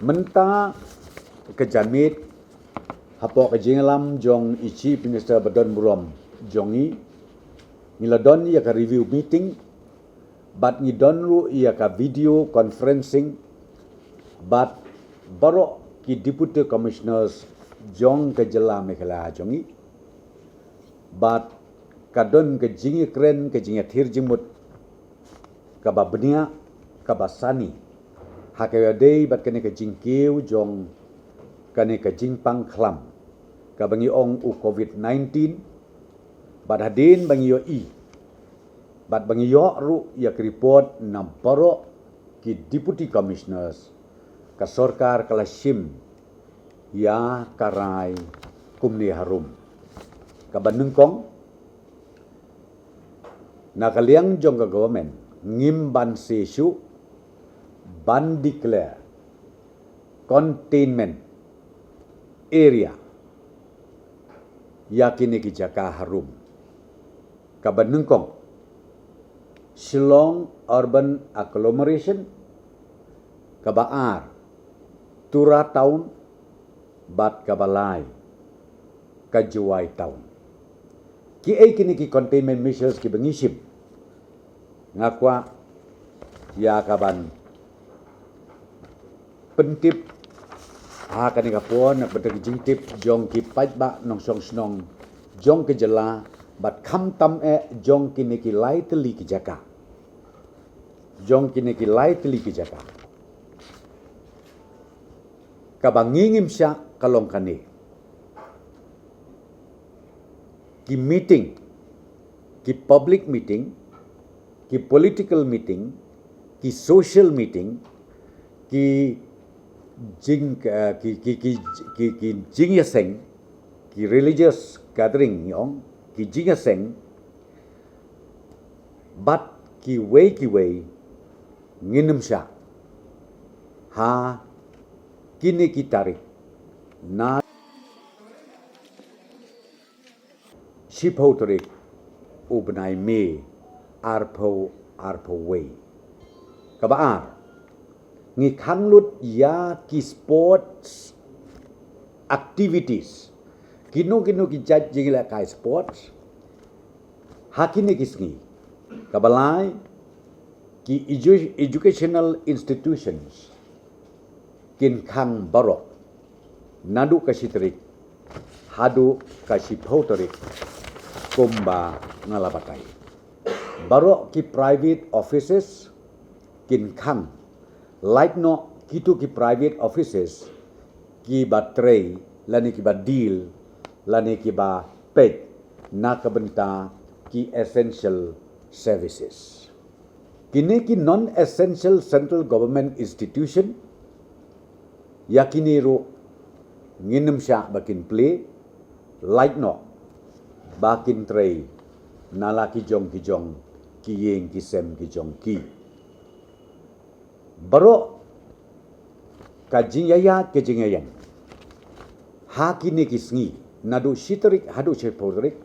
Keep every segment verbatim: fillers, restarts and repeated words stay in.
Mynta ka janmiet, hapoh ka jingïalam jong i Chief Minister ba don burom jong ngi, ngi la don ïa ka review meeting, bad ngi don ruh ïa ka video conferencing bad baroh ki Deputy Commissioners jong ka jylla Meghalaya jong ngi. Bad ka don ka jingïakren, ka jingïathir jingmut kaba bniah, kaba sani ha kaba ïadei bad kane ka jingkiew jong kane ka jingpang khlam kaba ngi ong u covid nineteen. Bad hadien ba ngi ïohi bad ba ngi ïoh ruh ïa ka report na baroh ki Deputy Commissioners, ka sorkar ka la shim ïa ka rai kumne harum. Kaba nyngkong, na ka liang jong ka government ngim banse shuh ban declare containment area ïa kine ki jaka harum. Kaba nyngkong, Shillong Urban Agglomeration, kaba ar, Tura Town, bad kaba lai, ka Jowai Town. Kiei kine ki containment measures kiba ngi shim? Nga kwah ïa ka ban pyntip ha kane ka por na ka bynta ka jingtip jong ki paidbah nongshong shnong jong ka jylla, bad khamtam eh jong kine ki lai tylli ki jaka. Jong kine ki lai tylli ki jaka. Kaba ngi ngim shah ka long kane: ki meeting, ki public meeting, ki political meeting, ki social meeting, ki jing, eh, ki, ki, ki, ki, ki jingïaseng, ki religious gathering ngi ong, ki jingïaseng, bad kiwei kiwei, ngin ym shah ha kine ki tarik na shiphew tarik u bnai May arphew arphew wei. Kaba ar, ngi khang lut ïa ki sports activities, kino kino ki jait jingïalehkai sports ha kine ki sngi. Kaba lai, ki edu-, educational institutions kin khang baroh naduh ka shi tarik haduh ka shiphew tarik kumba nga la batai. Baroh ki private offices kin khang, lait noh kito ki private offices kiba trei lane kiba deal lane kiba peit na ka bynta ki essential services. Kine ki non-essential central government institution, ïa kine ruh ngin ym shah ba kin plie, lait noh ba kin trei na la ki jong ki jong ki ïing ki sem ki jong ki. Baroh ka jingïaïaid ka jingïaïeng ha kine ki sngi, naduh shi tarik haduh shiphew tarik,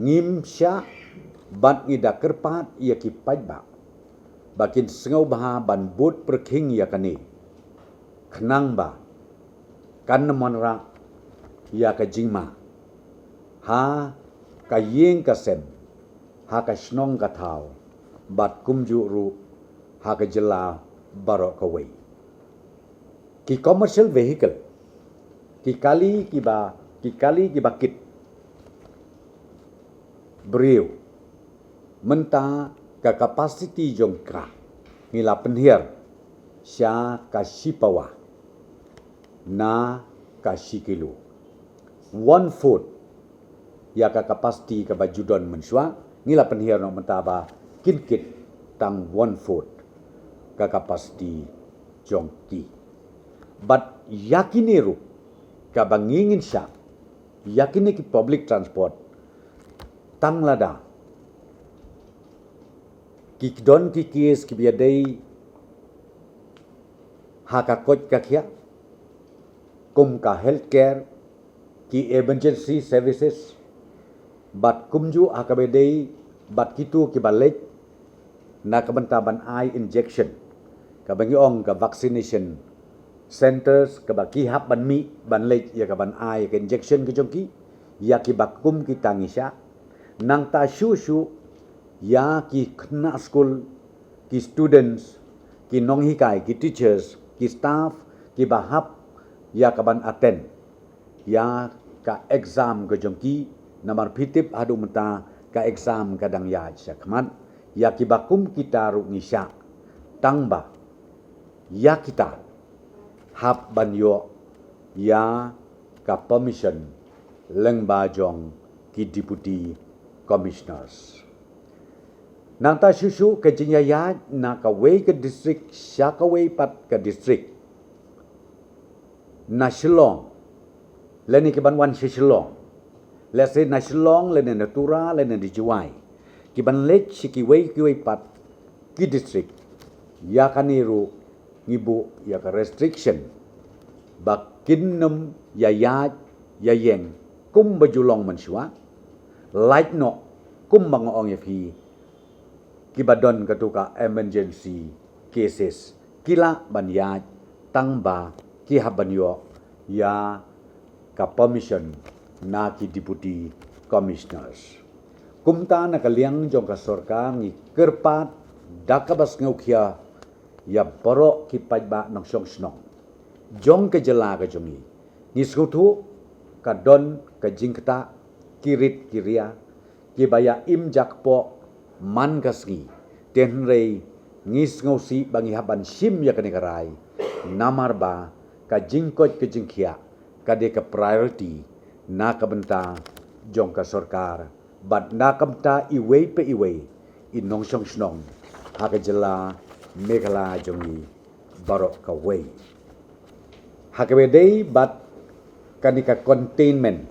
ngim shah bad ngi da kyrpad ïa ki paidbah ba kin sngewbha ban bud pyrkhing ïa kane, khnang ba kan ym wanrah ïa ka jingma ha ka ïing ka sem, ha ka shnong ka thaw, bad kumjuh ruh ha ka jylla baroh kawei. Ki commercial vehicle, ki kali kiba, ki kali kiba kit briew, mynta ka capacity jong ka ngi la pynhiar sha ka shi pawa na ka shi kilo. One fourth ïa ka capacity kaba ju don mynshuwa, ngi la pynhiar noh mynta ba kin kit tang one fourth ka capacity jong ki. Bad ïa kine ruh kaba ngi ngin shah ïa kine ki public transport, tang lada ki don ki case kiba ïadei ha ka koit ka khiah, kum ka healthcare, ki emergency services, bad kumjuh ha kaba ïadei bad kito kiba leit na ka bynta ban ai injection, kaba ngi ong ka vaccination centres kaba ki hap ban mih ban leit ïa ka ban ai ka injection ka jong ki ïa kiba kum kita ngi shah. Nangta shuh shuh ïa ki khynnah skul, ki students, ki nonghikai, ki teachers, ki staff kiba hap ïa ka ban attend ïa ka exam ka jong ki. Namar phi tip haduh mynta ka exam ka dang ïaid shakhmat. Ïa kiba kum kita ruh ngi shah, tangba ïa kita hap ban ïoh ïa ka permission lyngba jong ki Deputy Commissioners. Nangta shuh shuh ka jingïaïaid na kawei ka district sha kawei pat ka district, na Shillong lane ki ban wan sha Shillong, lehse na Shillong lane na Tura lane na Jowai, ki ban leit sha kiwei kiwei pat ki district. Ïa kane ruh ngi buh ïa ka restriction ba kin nym ïaïaid ïaïeng kumba ju long mynshuwa, lait noh kumba nga ong ïa phi, kiba don katu ka emergency cases ki lah ban ïaid, tangba ki hap ban ïoh ïa ka permission na ki Deputy Commissioners. Kumta na ka liang jong ka sorkar ngi kyrpad da kaba sngewkhia ïa baroh ki paidbah nongshong shnong jong ka jylla ka jong ngi. Ngi sngewthuh ka don ka jingktah, ki rit ki ria kiba ïa im jakpoh man ka sngi. Te hynrei ngi sngewsih ba ngi hap ban shim ïa kane ka rai, namar ba ka jingkoit ka jingkhiah ka dei ka priority na ka bynta jong ka sorkar bad na ka bynta iwei pa iwei i nongshong shnong ha ka jylla Meghalaya jong ngi baroh kawei. Ha kaba ïadei bad kane ka containment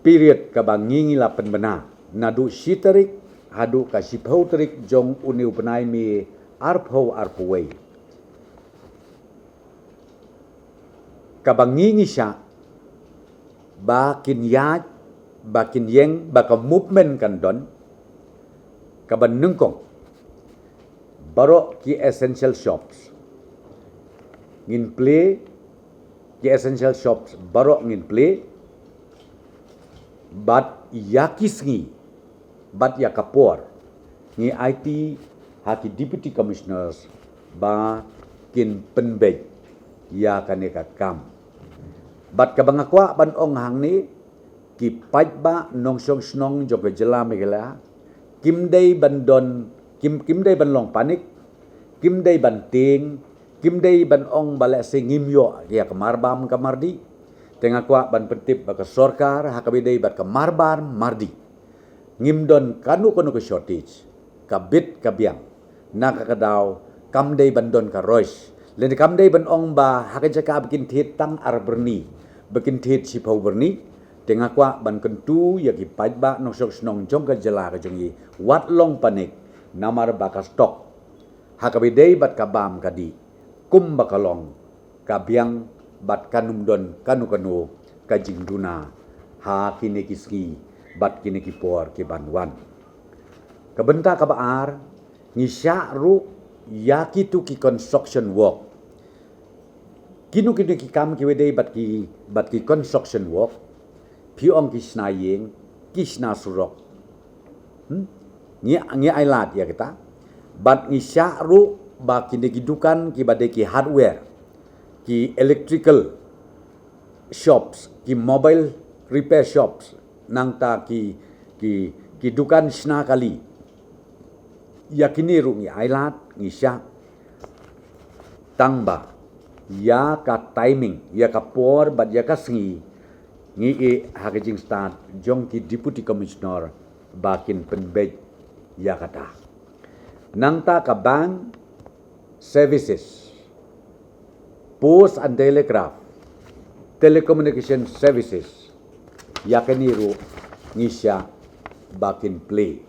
period kaba ngi ngi la pynbna naduh shi tarik haduh ka shiphew tarik jong une u bnai May arphew arphew wei, kaba ngi ngi shah ba kin ïaid, ba kin ïeng, ba ka movement kan don, kaba nyngkong baroh ki essential shops ngin plie, ki essential shops baroh ngin plie. Bad ïa ki sngi bad ïa ka por ngi aiti ha ki Deputy Commissioners ba kin pynbeit ïa kane ka kam. Bad kaba nga kwah ban ong hangne, ki paidbah nongshong shnong jong ka jylla Meghalaya kim dei ban don, kim, kim dei ban long panic, kim dei ban tieng, kim dei ban ong ba lehse ngim ïoh ïa ka marbam ka mardih. Te nga kwah ban pyntip ba ka sorkar ha kaba ïadei bad ka marbam mardih ngim don kano kano ka shortage, ka bit ka biang. Na kata ka daw kam dei ban don ka rush, lane kam dei ban ong ba ha ka jaka ba kin thied tang ar byrni, ba kin thied shiphew byrni. Te nga kwah ban kyntu ïa ki paidbah nongshong shnong jong ka jylla ka jong ngi, wat long panic, namar ba ka stock ha kaba ïadei bad ka bam ka dih kumba ka long ka biang bad kan ym don kano kano ka jingduna ha kine ki sngi bad kine ki por ki ban wan. Ka bynta kaba ar, ngi shah ruh ïa kitu ki construction work. Kino kino ki kam kiba ïadei bad ki, bad ki construction work, phi ong ki shna ïing, ki shna surok. Hmm? Ngi, ngi ailad ïa kita. Bad ngi shah ruh ba kine ki dukan kiba dei ki hardware, ki electrical shops, ki mobile repair shops, nangta ki, ki, ki dukan shna kali, ïa kine ruh ngi ailad, ngi shah. Tangba ïa ka timing, ïa ka por bad ïa ka sngi, ngi ïeh ha ka jingstad jong ki Deputy Commissioner ba kin pynbeit ïa kata. Nangta ka bank services, post and telegraph, telecommunication services, ïa kine ruh ngi shah ba kin plie.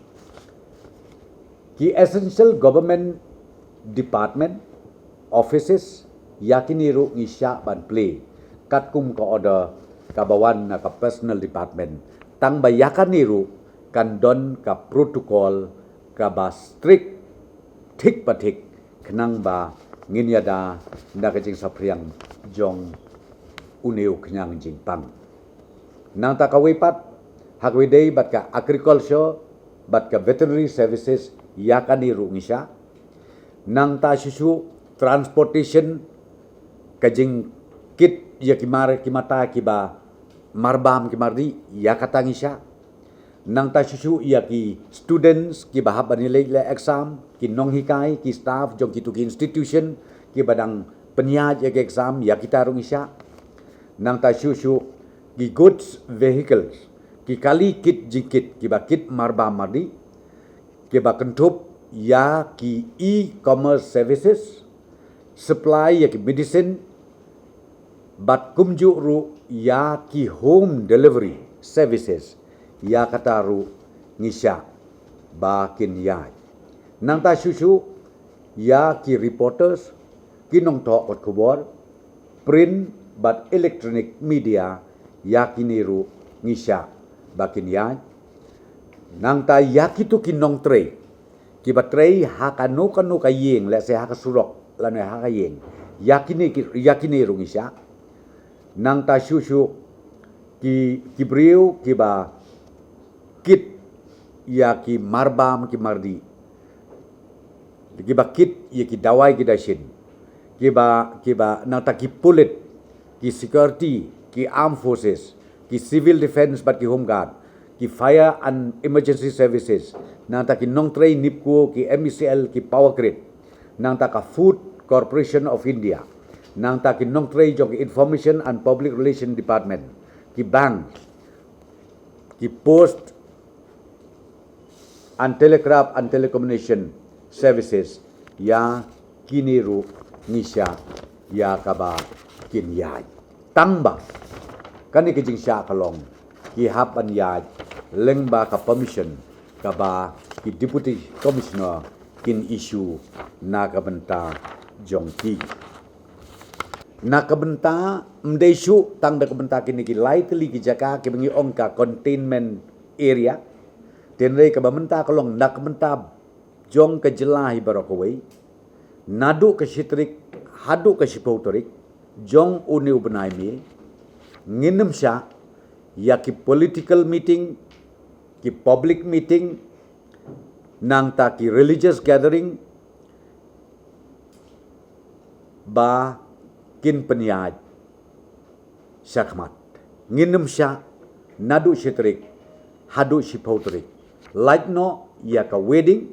Ki essential government department, offices, ïa kine ruh ngi shah ban plie katkum ka order kaba wan na ka personnel department. Tangba ïa kane ruh kan don ka protocol kaba strict thik pa thik, khnang ba Ngin ïada na ka jingsaphriang jong une u khñiang jingpang. Nangta kawei pat, ha kawei dei bad ka agriculture bad ka veterinary services, ïa kane ruh ngi shah. Nangta shuh shuh transportation, ka jingkit ïa ki mar ki mata kiba marbam ki mardih, ïa kata ngi shah. Nangta shuh shuh ïa ki students kiba hap ban ïaleh exam, ki nonghikai, ki staff jong kitu ki institution kiba dang pynïaid ïa ki exam, ïa kita ruh ngi shah. Nangta shuh shuh ki goods vehicles, ki kali kit jingkit kiba kit marbam mardih, kiba kynthup ïa ki e-commerce services, supply ïa ki medicine, bad kumjuh ruh ïa ki home delivery services, ïa kata ruh ngi shah ba kin ïaid. Nangta shuh shuh ïa ki reporters, ki nongthoh kot khubor, print bad electronic media, ïa kine ruh ngi shah ba kin ïaid. Nangta ïa kitu ki nongtrei kiba trei ha kano kano ka ïing, lehse ha ka surok lane ha ka ïing, ïa kine ki, ïa kine ruh ngi shah. Nangta shuh shuh ki, ki briew kiba kit ïa ki marbam ki mardih, kiba kit ïa ki dawai ki dashin, kiba, kiba nangta ki pulit, ki security, ki armed forces, ki civil defence bad ki home guard, ki fire and emergency services, nangta ki nongtrei NEEPCO, ki M E C L, ki power grid, nangta ka Food Corporation of India, nangta ki nongtrei jong ki Information and Public Relation Department, ki bank, ki post and telegraph and telecommunication services, ïa kine ruh ngi shah ïa kaba kin ïaid. Tangba kane ka jingshah ka long ki hap ban ïaid lyngba ka permission kaba ki Deputy Commissioner kin issue na ka bynta jong ki. Na ka bynta, ym dei shuh tang da ka bynta kine ki lai tylli ki jaka kiba ngi ong ka containment area. Hynrei kaba mynta ka long na ka bynta jong ka jylla hi baroh kawei, naduh ka shi tarik haduh ka shiphew tarik jong une u bnai May, ngin ym shah ïa ki political meeting, ki public meeting, nangta ki religious gathering ba kin pynïaid shakhmat. Ngin ym shah naduh shi tarik haduh shiphew tarik. Lait noh ïa ka wedding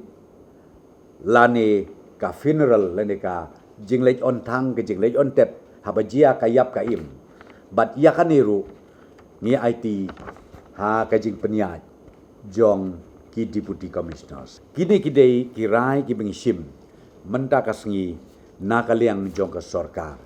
lane ka funeral lane ka jingleit on thang, ka jingleit on tep, haba jia ka ïap ka im. Bad ïa kane ruh ngi aiti ha ka jingpynïaid jong ki Deputy Commissioners. Kine ki dei ki rai kiba ngi shim mynta ka sngi na ka liang jong ka sorkar.